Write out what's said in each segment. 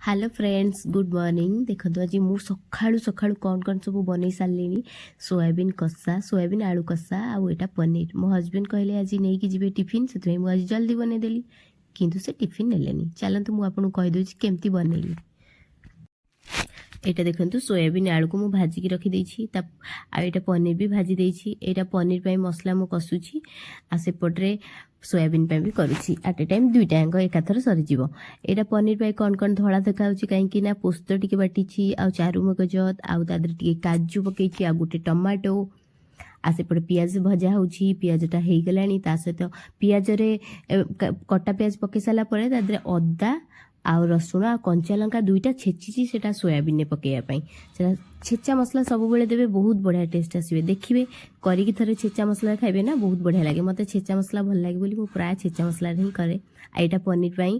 Hello friends, good morning. ଦେଖନ୍ତୁ, ଆଜି ମୁଁ ସକାଳୁ ସକାଳୁ କ'ଣ କ'ଣ ସବୁ ବନେଇ ସାରିଲିଣି। ସୋୟାବିନ୍ କଷା, ସୋୟାବିନ୍ ଆଳୁ କଷା ଆଉ ଏଇଟା ପନିର। ମୋ ହଜବେଣ୍ଡ କହିଲେ ଆଜି ନେଇକି ଯିବେ ଟିଫିନ୍, ସେଥିପାଇଁ ମୁଁ ଆଜି ଜଲ୍ଦି ବନେଇଦେଲି। କିନ୍ତୁ ସେ ଟିଫିନ୍ ନେଲେନି। ଚାଲନ୍ତୁ, ମୁଁ ଆପଣଙ୍କୁ କହିଦେଉଛି କେମିତି ବନେଇଲି। ଏଇଟା ଦେଖନ୍ତୁ, ସୋୟାବିନ୍ ଆଳୁକୁ ମୁଁ ଭାଜିକି ରଖିଦେଇଛି ତା ଆଉ ଏଇଟା ପନିର ବି ଭାଜି ଦେଇଛି। ଏଇଟା ପନିର ପାଇଁ ମସଲା ମୁଁ କଷୁଛି ଆଉ ସେପଟରେ ସୋୟାବିନ୍ ପାଇଁ ବି କରୁଛି। ଆଟ୍ ଏ ଟାଇମ୍ ଦୁଇଟା ଯାକ ଏକାଥର ସରିଯିବ। ଏଇଟା ପନିର ପାଇଁ କ'ଣ କ'ଣ ଧଳା ଦେଖାଯାଉଛି, କାହିଁକି ନା ପୋସ୍ତ ଟିକେ ବାଟିଛି ଆଉ ଚାରୁମଗଜ ଆଉ ତା ଦେହରେ ଟିକେ କାଜୁ ପକେଇଛି ଆଉ ଗୋଟେ ଟମାଟୋ। ଆଉ ସେପଟେ ପିଆଜ ଭଜା ହେଉଛି, ପିଆଜଟା ହେଇଗଲାଣି। ତା ସହିତ ପିଆଜରେ କଟା ପିଆଜ ପକେଇ ସାରିଲା ପରେ ତା ଦେହରେ ଅଦା ଆଉ ରସୁଣ ଆଉ କଞ୍ଚା ଲଙ୍କା ଦୁଇଟା ଛେଚିଛି, ସେଇଟା ସୋୟାବିନରେ ପକେଇବା ପାଇଁ। ସେଟା ଛେଚା ମସଲା ସବୁବେଳେ ଦେବେ, ବହୁତ ବଢ଼ିଆ ଟେଷ୍ଟ ଆସିବେ। ଦେଖିବେ, କରିକି ଥରେ ଛେଚା ମସଲା ଖାଇବେ ନା, ବହୁତ ବଢ଼ିଆ ଲାଗେ। ମୋତେ ଛେଚା ମସଲା ଭଲ ଲାଗେ ବୋଲି ମୁଁ ପ୍ରାୟ ଛେଚା ମସଲାରେ ହିଁ କରେ। ଆଉ ଏଇଟା ପନିର ପାଇଁ।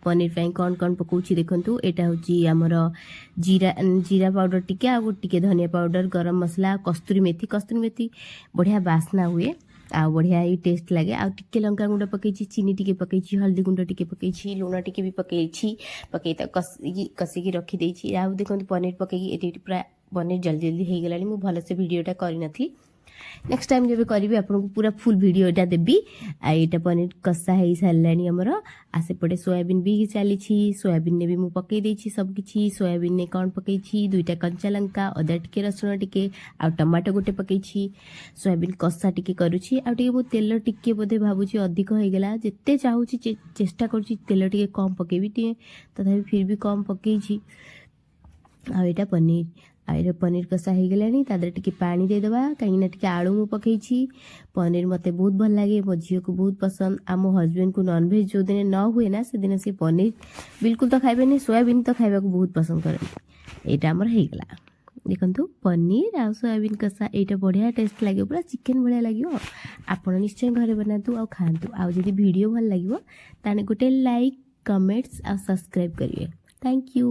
ପନିର ପାଇଁ କ'ଣ କ'ଣ ପକାଉଛି ଦେଖନ୍ତୁ। ଏଇଟା ହେଉଛି ଆମର ଜିରା, ଜିରା ପାଉଡ଼ର ଟିକେ ଆଉ ଟିକେ ଧନିଆ ପାଉଡ଼ର, ଗରମ ମସଲା, କସ୍ତୁରୀ ମେଥି। କସ୍ତୁରୀ ମେଥି ବଢ଼ିଆ ବାସ୍ନା ହୁଏ ଆଉ ବଢ଼ିଆ ଏଇ ଟେଷ୍ଟ ଲାଗେ। ଆଉ ଟିକେ ଲଙ୍କା ଗୁଣ୍ଡ ପକେଇଛି, ଚିନି ଟିକେ ପକେଇଛି, ହଳଦୀ ଗୁଣ୍ଡ ଟିକେ ପକେଇଛି, ଲୁଣ ଟିକେ ବି ପକେଇଛି। ପକେଇ ତାକୁ କଷିକି କଷିକି ରଖିଦେଇଛି। ଆଉ ଦେଖନ୍ତୁ, ପନିର ପକେଇକି ଏଠି ଏଠି ପୁରା ପନିର ଜଲ୍ଦି ଜଲ୍ଦି ହେଇଗଲାଣି। ମୁଁ ଭଲସେ ଭିଡ଼ିଓଟା କରିନଥିଲି। ନେକ୍ସଟ ଟାଇମ୍ ଯେବେ କରିବି, ଆପଣଙ୍କୁ ପୁରା ଫୁଲ୍ ଭିଡ଼ିଓଟା ଦେବି। ଆଉ ଏଇଟା ପନିର କଷା ହେଇସାରିଲାଣି ଆମର। ଆଉ ସେପଟେ ସୋୟାବିନ୍ ବି ଚାଲିଛି। ସୋୟାବିନ୍ରେ ବି ମୁଁ ପକେଇ ଦେଇଛି ସବୁ କିଛି। ସୋୟାବିନ୍ରେ କ'ଣ ପକେଇଛି? ଦୁଇଟା କଞ୍ଚା ଲଙ୍କା, ଅଦା ଟିକେ, ରସୁଣ ଟିକେ ଆଉ ଟମାଟୋ ଗୋଟେ ପକେଇଛି। ସୋୟାବିନ୍ କଷା ଟିକେ କରୁଛି। ଆଉ ଟିକେ ମୁଁ ତେଲ ଟିକେ ବୋଧେ ଭାବୁଛି ଅଧିକ ହେଇଗଲା। ଯେତେ ଚାହୁଁଛି, ଚେଷ୍ଟା କରୁଛି ତେଲ ଟିକେ କମ୍ ପକେଇବି ଟିକେ, ତଥାପି ଫିର୍ ବି କମ୍ ପକେଇଛି। ଆଉ ଏଇଟା ପନିର। ଆଉ ଏଇଟା ପନିର କଷା ହେଇଗଲାଣି। ତା ଦେହରେ ଟିକେ ପାଣି ଦେଇଦେବା, କାହିଁକିନା ଟିକେ ଆଳୁ ମୁଁ ପକେଇଛି। ପନିର ମୋତେ ବହୁତ ଭଲ ଲାଗେ, ମୋ ଝିଅକୁ ବହୁତ ପସନ୍ଦ। ଆଉ ମୋ ହଜବେଣ୍ଡକୁ ନନଭେଜ୍ ଯେଉଁଦିନ ନ ହୁଏ ନା, ସେଦିନ ସେ ପନିର ବିଲକୁଲ ତ ଖାଇବେନି, ସୋୟାବିନ୍ ତ ଖାଇବାକୁ ବହୁତ ପସନ୍ଦ କରନ୍ତି। ଏଇଟା ଆମର ହେଇଗଲା। ଦେଖନ୍ତୁ, ପନିର ଆଉ ସୋୟାବିନ୍ କଷା। ଏଇଟା ବଢ଼ିଆ ଟେଷ୍ଟ ଲାଗିବ, ପୁରା ଚିକେନ୍ ଭଳିଆ ଲାଗିବ। ଆପଣ ନିଶ୍ଚୟ ଘରେ ବନାନ୍ତୁ ଆଉ ଖାଆନ୍ତୁ। ଆଉ ଯଦି ଭିଡ଼ିଓ ଭଲ ଲାଗିବ, ତାହେଲେ ଗୋଟେ ଲାଇକ୍, କମେଣ୍ଟସ୍ ଆଉ ସବସ୍କ୍ରାଇବ୍ କରିବେ। Thank you.